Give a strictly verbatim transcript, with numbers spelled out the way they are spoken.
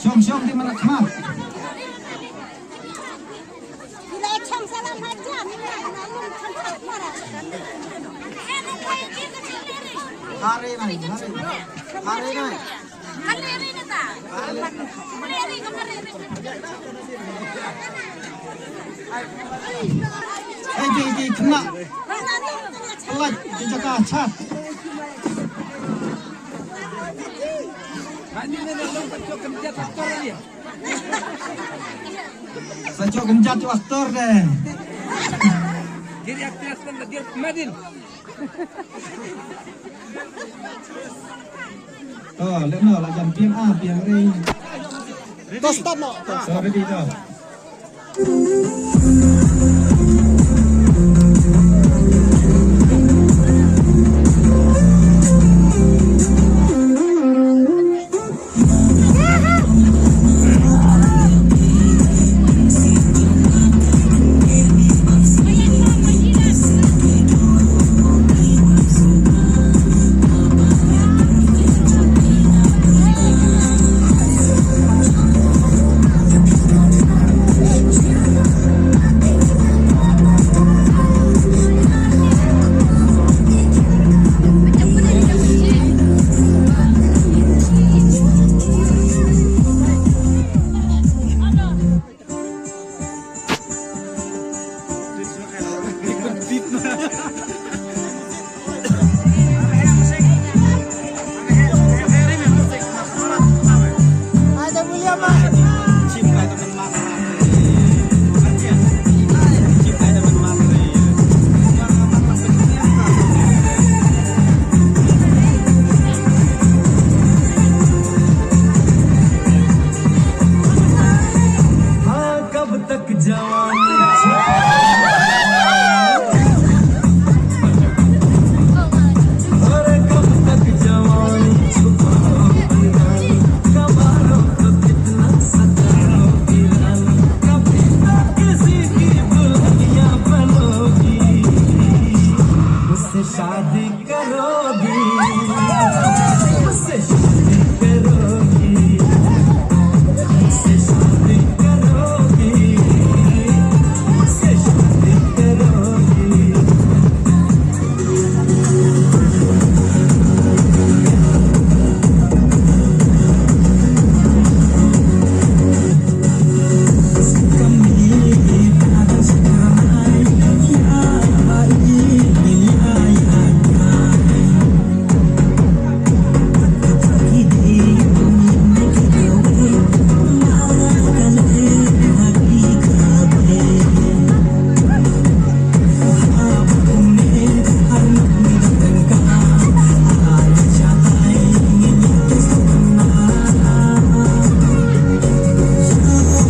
Shong, shong di mana khmat. Hari nai, hari. Hari nai. Ai, ki, ki, kena. Pelat, ki jaka chat. Sa chok kemjat tu aktor deh. Diri aktris kan dia madin. To, leh no, la jam piang ah, piang ring. To start no. To, ready to.